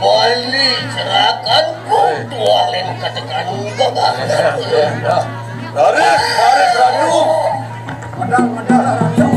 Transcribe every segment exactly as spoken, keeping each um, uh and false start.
Bali serakan ku tualen katekan gagah. Laris, laris, Ratu. Medal, medal, Ratu.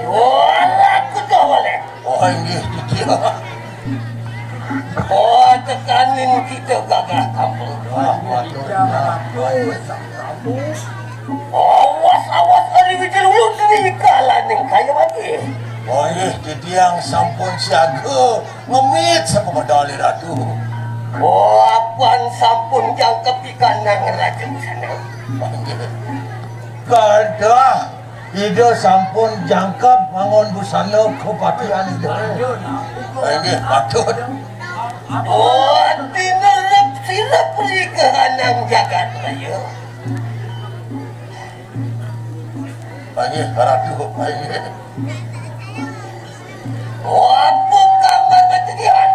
Walah, kudu walah. Oh, inggih, Didia. Oh, tekanin kita gagah kampung. Wah, waduh. Awas, awas, ari wijil ulun ini kalaning kaya mati. Oh, inggih, Didiang sampun siaga ngemit sapa medal Ratu. Oh, apan sampun jangkep ikanang Raja Busana? Kadah, Ida sampun jangkep angon busana kapatihan Ida. Inggih, patut. Oh, tinerep sira puri kahanang jagat raya. Inggih, Ratu, inggih. Oh, apa kabar batudian?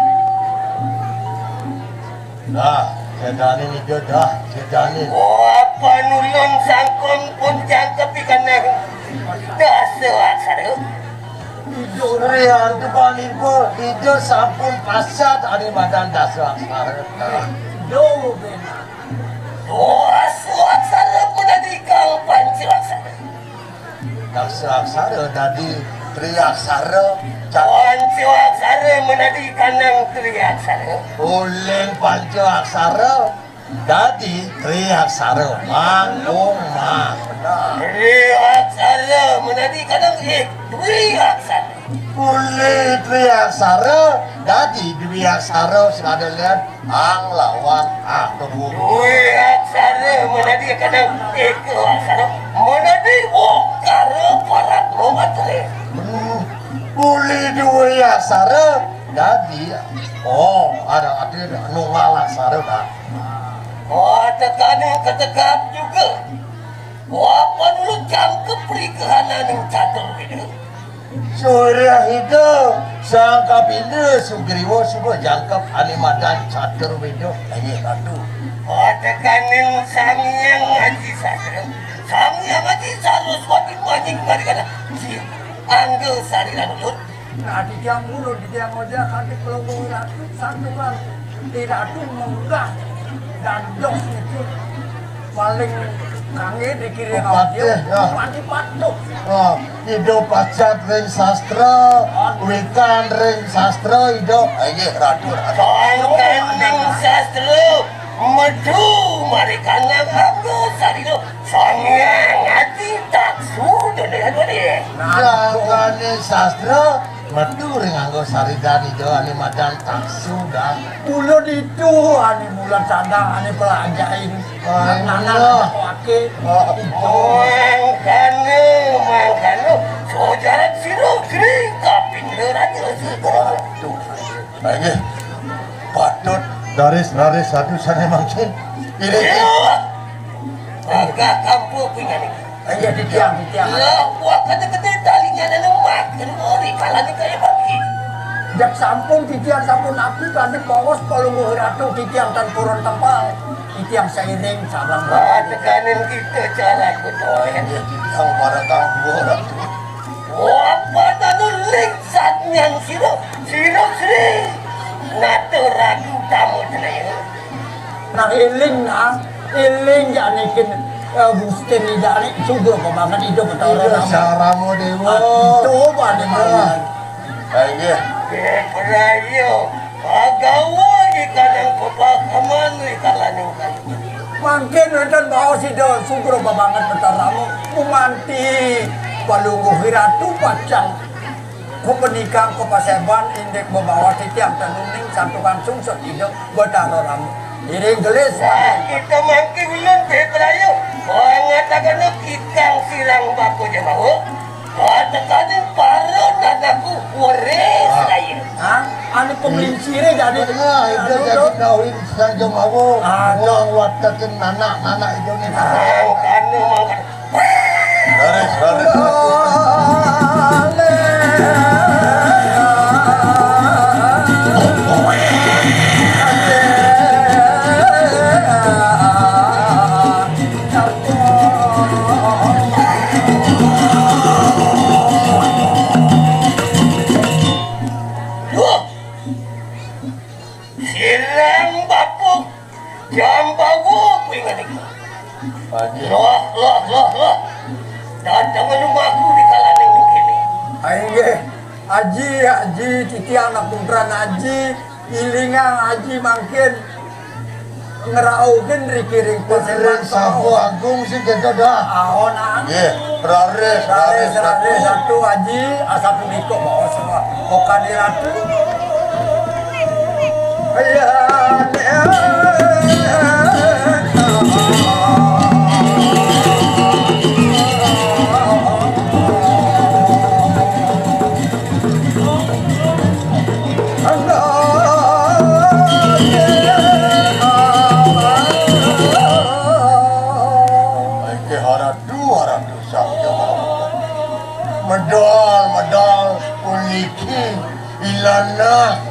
Dah, sedanin Ida dah, sedanin. Oh, apa nulun sangkon pun jangkep ikanang dasa aksara? Rian tu paling po, Ida sampun pasat ane madan dasa aksara. Duh, benar. Oh, dasa aksara pun dadi kang panca aksara. Dasa aksara dadi tri aksara. Ca- Panca aksara menadi kanang tri aksara. Uling panca aksara dadi tri aksara. Mang, ung, mang. Benar. Tri aksara menadi kanang ik, dwi aksara. Uling tri aksara dadi dwi aksara, sekada lihat. Ang lawan ah, tunggu. Dwi aksara menadi kadang eka aksara menadi okara parat matre. Hmm, uli dwi aksara dadi. Oh, ada ada nunggal aksara dah. Oh, tekaning ketekap juga. Oh, apa dulu jangkep perikahanan yang catur gitu. Surya Hida, Sang Kapindra, Sugriwa, suba jangkep ane madan Catur Weda. Inggih, Ratu. Patekaning Sang Hyang Aji Sastra, Sang Hyang Aji Saraswati maning marikana si angga sariran ulun. Nah, titiang ulun, titiang ngojak kanti pelungguh Ratu, santukan Ratu menggah dan dos itu. Paling kangen dikirim Pepatih, audio, ya. Pepatih patuh. Ah, Ida pacang ring sastra, wikan ring sastra, Ida. Inggih, Ratu, Ratu. Sangkaning sastra, medu marikanang aku sarira, Sang Hyang Aji Taksu, dene, dene. Sangkaning sastra, medu ring angga saridan Ida ane madan Taksu, dah. Kula ditu ane bulan sadang ane pelajain. Ai, nanar mula. Ake. Oh. Mangkana, mangkana, sojarat sira Sri Kapindra Raja Segara. Tuh. Inggih. Patut. Raris, raris, satu sana mangkin. Ini. Iya. Agak kampuh punya nih. Iya, titiang, titiang. Lah, buah kata-kata talinya dan lemak, kan ori, kalanya kayak bagi. Jak sampun titiang sampun napi, tadi bawas palungguh Ratu, titiang tan purun tempal. Titiang sairing, salam. Ah, tekanin kita cara kutoen. Ya, titiang para kang dua Ratu. Wah, apa tanu lingsat nyang sira, sira Sri. Nata ragu tamu tenaya. Nah, eling, nah. Eling, jane kin, eh, Gusti ni jane sugra banget idup Betara Rama. Sarama Dewa. Ah, itu bane. Nah. Mawon. Inggih. Eh, Prayo, pagawa ikanang pepahaman ikalaning kayu. Mangkin wenten baos Ida sugra banget Betara Rama. Gumanti palungguh Ratu pacang Kupenikang kepaseban indik bebawa titiang tenuning santukan sungsut idup Betara Rama. Iring gelis. Wah, kita mangke ulun bebrayo. Mangatakan kikang silang bapa jemawa. Katakan para nanaku weris. Ah. Raya. Hah? Anu pemelincire jadi. Nah, itu anu, jadi tuh. Kawin sang jemawa. Ah, wong watakin anak-anak itu nih. Mangkana, mangkana. Raris, raris. Duh. Silang bapa Jambawa kuwi ngene iki. Aji. Loh, loh, loh, loh. Dateng rumahku di kalaning mengkene. Ah, inggih. Aji, Aji, titiang anak putra Aji, ilingang Aji mangkin ngrauhin riki ring paseban. Sapu agung sing kita dah. Aon, ah. Nggih, raris, raris, raris, raris, satu. Satu, Aji, asapunika baos, Pak. Okane Ratu. Iya. Inggih haradu, haradu Sang Jawa. Medal, medal puniki ilana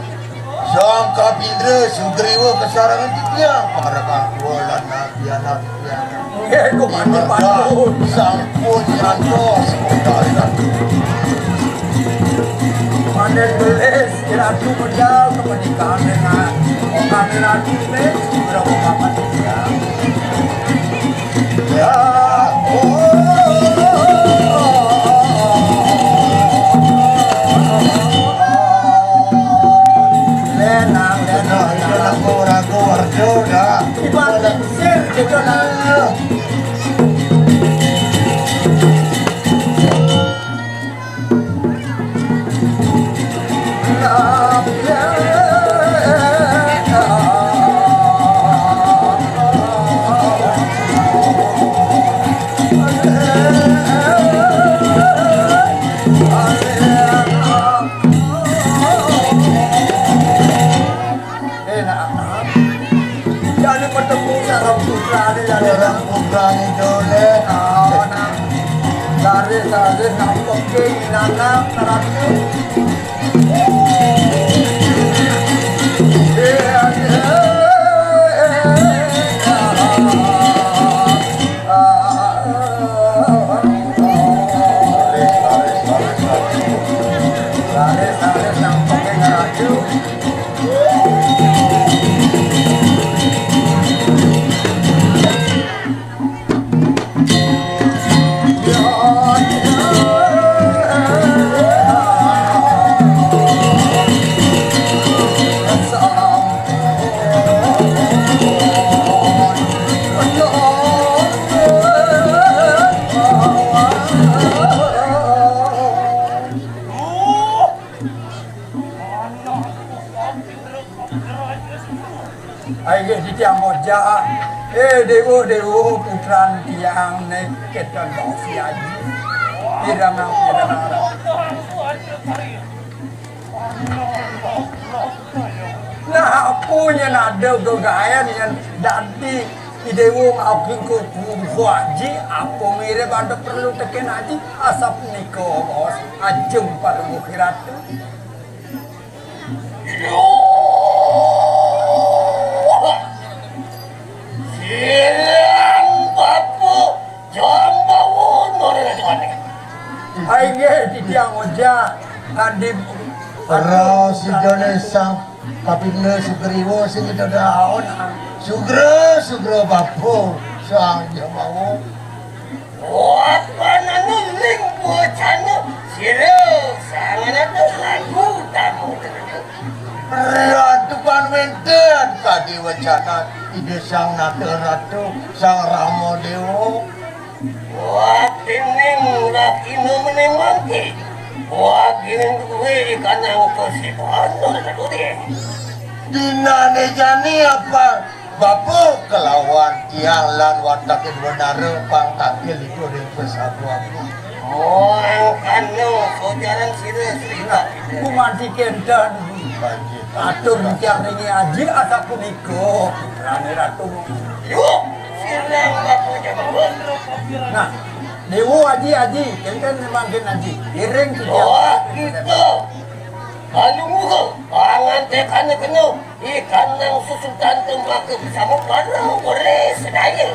Sang Kapindra Sugriwa kasarengan titiang parekan kula lan nabi anak titiang. Nggih, Komandan Medal Pantun. Sampun nyantos medal. Panen gelis, Ratu medal kependikan dengan Komandan Ratu ini, berapa papan titiang. Ya, oh. Lenang, lenang, lenang. Ragu, ragu, ragu, dah. Ibarat sir, gitu lah. Enak. Jadi ketemu sareng putrane, ya, sareng putrane dole. Oh, nah. Laris, laris, nampak ke inana, neraka. Iya, iya. Laris, laris, laris, laris. Laris, laris, nampak ke neraka. Ayo, titiang bocah. Eh, dewa, dewa, putran tiang nek keton bau si aji. Pirangan, pirangan. Nah, apa yen ada gegayan yen dadi Idewa ngaukin kuku aji, apa mirip ada perlu teken aji, asap nika, bos, ajeng paling ratu. Silang bapa Jambawa nuril tuane. Ai nggih, titiang ojah, adi. Raos idane Sang Kapindra Sugriwa sing ida daon. Sugra, sugra bapa Sang Jambawa. Wapananu ling wacana sira sanganata lagu tamu. Riantukan wenten kadi wacana Ida Sang Nata Ratu, Sang Rama Dewa. Watining lakina menemangke, wagining duwe kanang kasibanan sadurunge. Dinane jani apa Bapa kelawan tiang lan watake dua nara pang tangkil iku ring pesabuan. Mangkana sojaran sira srina. Gumanti kenten. Atur tiang ringi aji asapunika, putrane ratu. Yuk, silang bapa Jambawa. Nah, dewa aji, aji, kenten mangkin aji. Iring tiang. Oh, gitu. Kalungguh, pangantekane kena. Ikan nang susutan tembaka bersama para were sedaya.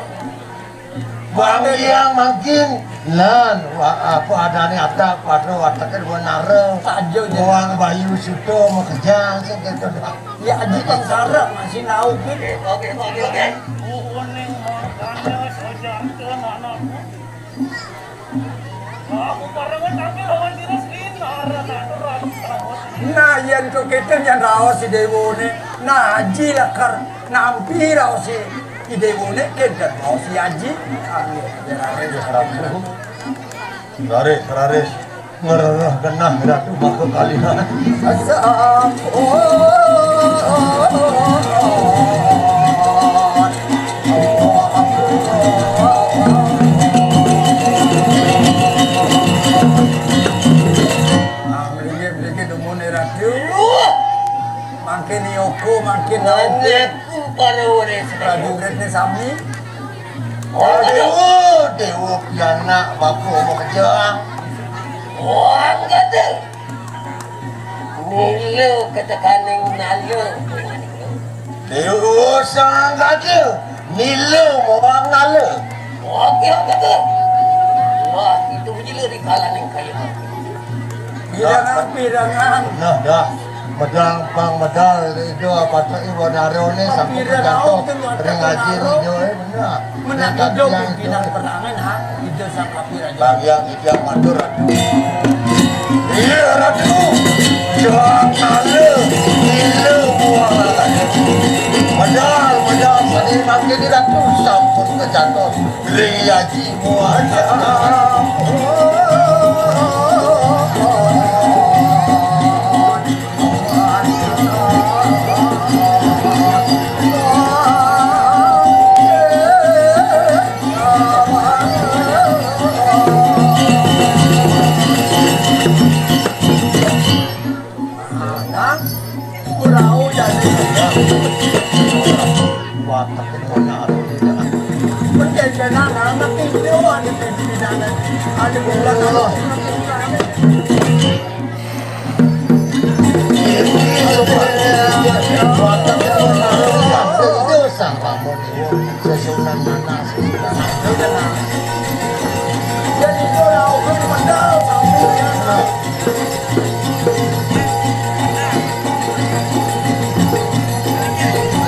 Bang Hyang mangkin lan wa-, apa adane atak pada watake dua nara. Saja je. Wang Bayu Suto makejang sing keto dah. Ya, aji kan sarap masih nau gitu. Oke, oke, oke, oke. Aku parangan tampil lawan diri sendiri, nara, nara, nara. Nah, yen kok kenten yen raos si dewone. Nah, aji lakar nampi raos si dewone, kenten raos si aji. Amin. Raris, raris. Raris, raris. Ngerereh genah ratu maka kalihan. Asam, oh. Nah, mriki, mriki dumun Ratu. Mangkin Yoko, mangkin Naomi. Prajuritne sami. Aduh, Dewa pianak bapa makejang. Wah, kata. Mila ketekaning nala. Dewa sang kata. Mila mawang nala. Wah, kata. Wah, itu jela di kalaning kaya. Pirangan, pirangan. Nah, dah. Medal pang medal itu apa tu ibu daro ni sampai jatuh ring aji ijo, eh, benar. Menak ijo pimpinan perangan, ha? Ijo sang kapir aja. Bagian ijo matur, Ratu. Iya, Ratu. Jangan ada. Gila buah. Medal, medal. Sani makin di Ratu. Sampun kejatuh. Ring aji muat. Nah, kurau jadi. Watak itu benar. Perjanjian anak itu ada pimpinan, ada bulan. Watak itu benar. Itu sang pamon itu. Sesunan nanas. Jadi kurau itu benar.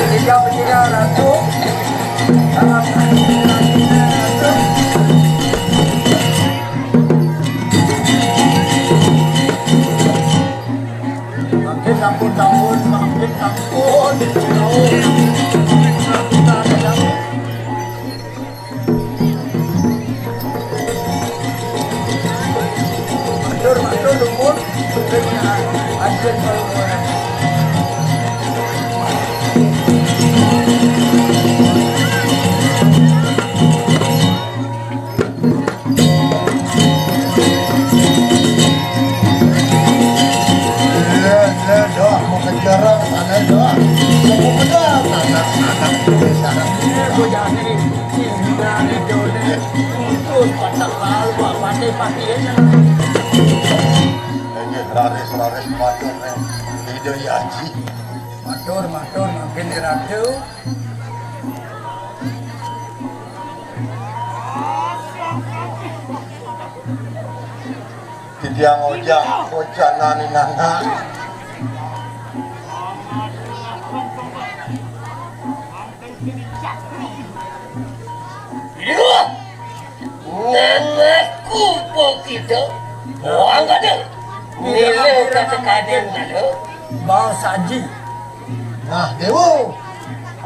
Tiga, tiga ratus. Makin ampun, ampun, makin ampun. Matur, matur, dumun. Anjir, kalau orang. Iya, iya, doh, mau kejar sana, doh. Mau kejar, anak-anak di sana. Iya, gua jangan ini. Ini, ini, ini. Terus, patah lalu, apa, patah, patah, ya. Ini raris-raris matur, eh. Ida Aji. Matur, matur, mangkin Ratu. Titiang ojah, ojah nani nana. Iya. Nanaku pokito. Wang kada. Nila kata kadang nalo. Bau saji. Nah, Dewa.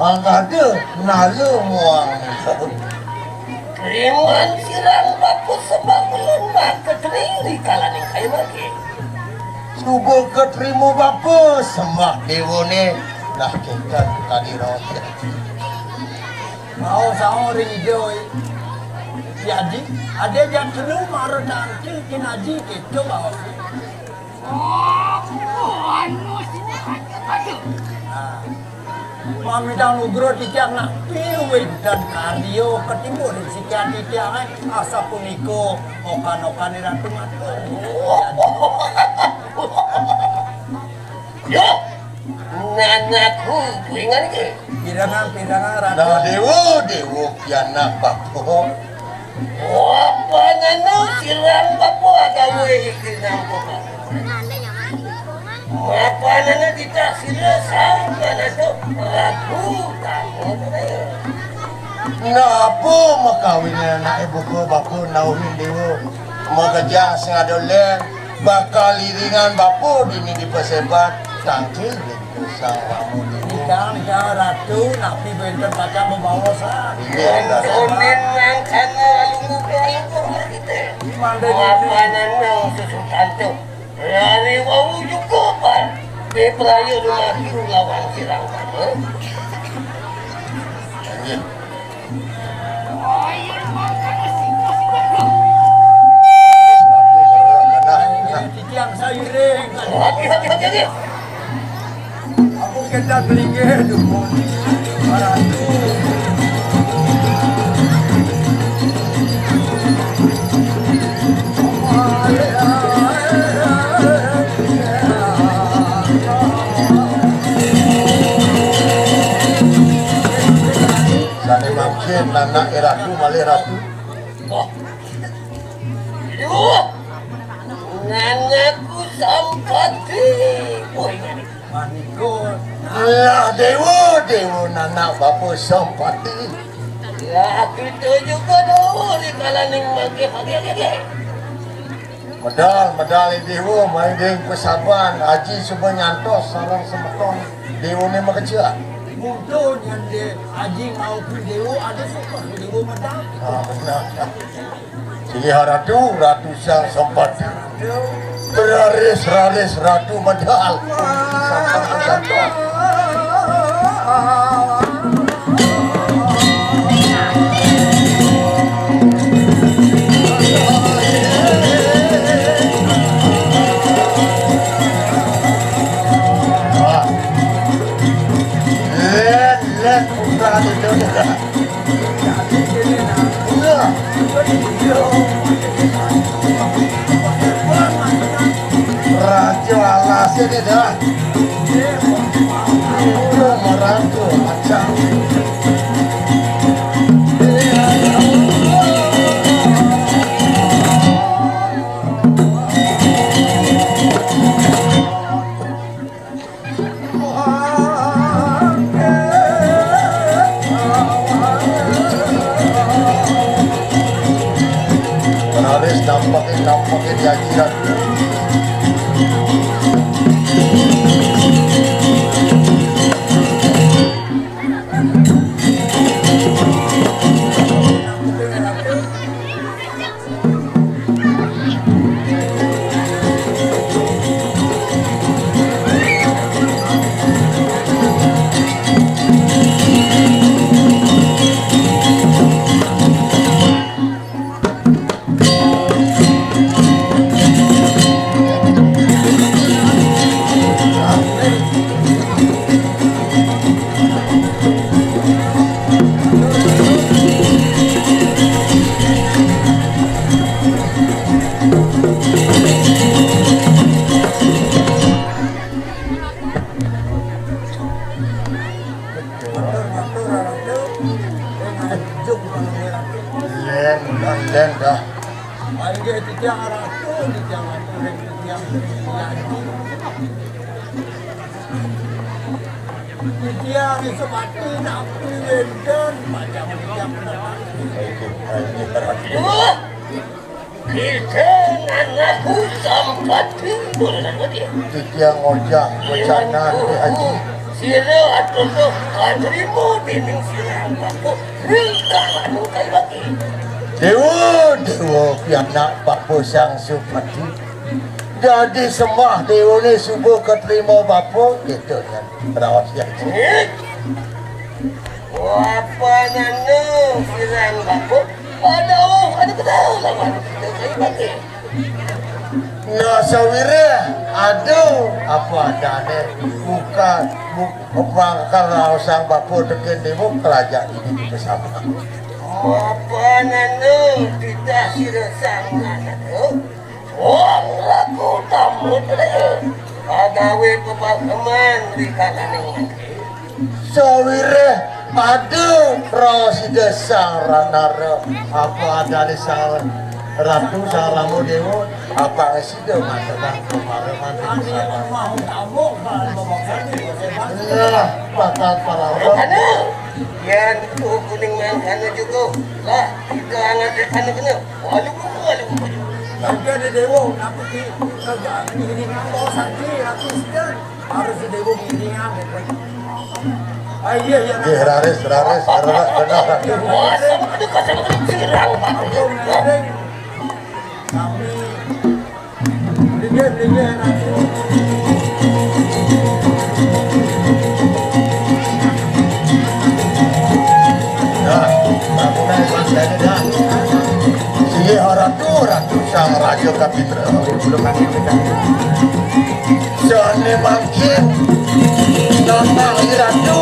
Angkada nalo muang. Teriman sirang bapa sebab ulun maka teri di kalaning kayu lagi. Suba keterima bapa sembah Dewa ni. Nah, kita tadi rawat. Mau sama ring ijo, eh. Ya, Ji, ada jam telu mara tangkil kin Aji kita bawa. Oh, anu sini aja, aja. Nah, mamidang nugra titiang nak piwin dan karya ketimbur sikian titiang, eh. Asa punika okan-okan Ratu matur. Ya, Ji. Yo, nanaku, kuingan ke? Pirangan, pirangan, Ratu. Nah, Dewa, Dewa, pianak bapa. Apa nana sirang bapa agawe iki nang kota? Apa nana kita sila sang nana tu ragu kamu tu. Napa makawin anak ibu ko bapa Naomi Dewa? Makejang sing ada len. Bakal iringan bapa dini dipasebat tangkil ring sang ramu dini. Idang, idang, Ratu, napi benten pacang mabaos, ah? Inggih, Ratu. Sonen nang kana alunggu ke alunggu kita. Mangda dini. Mapananang sesutan tu. Lari wau juga pan. Bebraya rumah Lawan sirang kamu. Inggih. Titiang sairing. Hati, hati, hati, hati. Aku kendat belinggih dukun. Maratu. Sané mangkin anak ratu malih ratu. Wah. Aduh. Nanaku Sampati. Woi, manikun. Alah, Déwa, Déwa, nanak bapa Sampati. Ya, kita juga dulu di kalaning mangke pagi-pagi. Medal, medal Déwa, maiding pesaban, aji suba nyantos sareng semeton. Déwané makejang. Mutu nyén dé aji ngaukin Déwa, ada suka Déwa medal. Ah, benar. Siliha Ratu, Ratu Sang Sempati. Beraris-raris Ratu medal. Sampun kejantos. Wah. Lén, lén, bukan itu. Raja alas ini dah. Itu merangkul macam. Raris nampakin, nampakin di akhirat. Lén, lén dah. Panggih titiang ratu, titiang ratu, ring titiang, titiang. Titiang Sempati napi wénten macam titiang pendapat. Wah! Kita nanaku Sampati, boleh nanaku dia. Titiang ngojang becanan di haji. Sira atuh tuh katrima dening sira aku. Ringkah anu kai baki. Déwa, Déwa, pianak Bapa Sang Sempati. Dadi sembah Déwané suba katrima Bapa, gitu kan. Raos ya. Eh. Apa nana sirang Bapa? Aduh, ada betul lawan. Kai baki. Nah, sawiréh ada apa adané buka, bu-, bangkal raosang Bapa tekén Déwa, kelajak ini di pesawat. Apa nana titah sira sang anak? Wong laku tamu tadi. Pagawé pepaseman di kalaning. Sawiréh ada raos Ida Sang Ranara, apa adané Sang Ratu, Sang Rama Déwa, apa sida mantebang pemareman ring sabar. Nah, pakat pararok. Anu, yan tuh kuning mangkana juga. Lah, kita angat di sana kena. Waduh, waduh, waduh. Tapi ada Déwa, kenapa sih? Kerjaan ini, ini, oh, sakit, aku sedang. Harus si Déwa ngiringan, gitu. Ah, iya, iya. Nggih, raris, raris, raris, bener. Wah, sama itu kasar sirang, Pak. Kami, beli, beli, beli, nanti. Inggih Ratu, Ratu Sang Raja Kapitra. Sané mangkin datang Ratu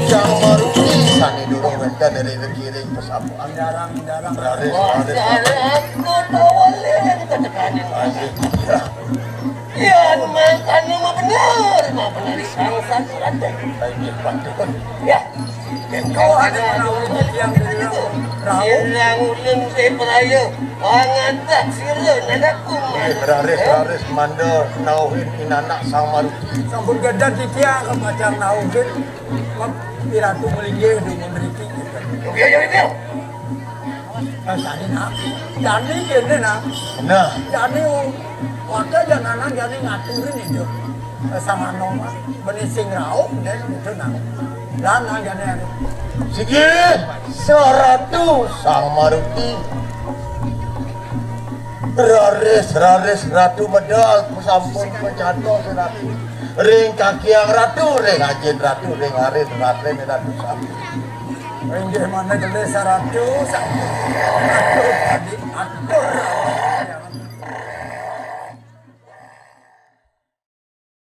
Sang Maruti sané durung wénten ring kiring pesamuan. Darang, darang. Raris, raris. Wah, aku tahu lé, kita tekanin. Asik. Ya. Yan mangkana mah bener, mah bener sang satu raden. Inggih, pantun. Ya. Kau ada menawar yang rauh. Sirang ulun si peraya, pangantak sira nanaku. Inggih, raris, raris, manda nauhin inanak Sang Maruti. Sampun gedé titiang kepacang nauhin. Iratu melinggih dumun riki. Yo, yo, yo, yo. Nah, jani, nah. Jani, nah. Jani, oh, maka jangan jani ngaturin itu. Eh, sama nong, mah. Beni sing rauh, deh, itu, nah. Lah, nah, jani, anu. Sigi, saratu Sang Maruti. Raris, raris, Ratu medal, sampun pejantos, Ratu. Ring kakiang Ratu, ring ajin Ratu, ring arin, ratin, Ratu, sampun. Inggih manah gelis saratu, sampun. Aduh, tadi, aduh.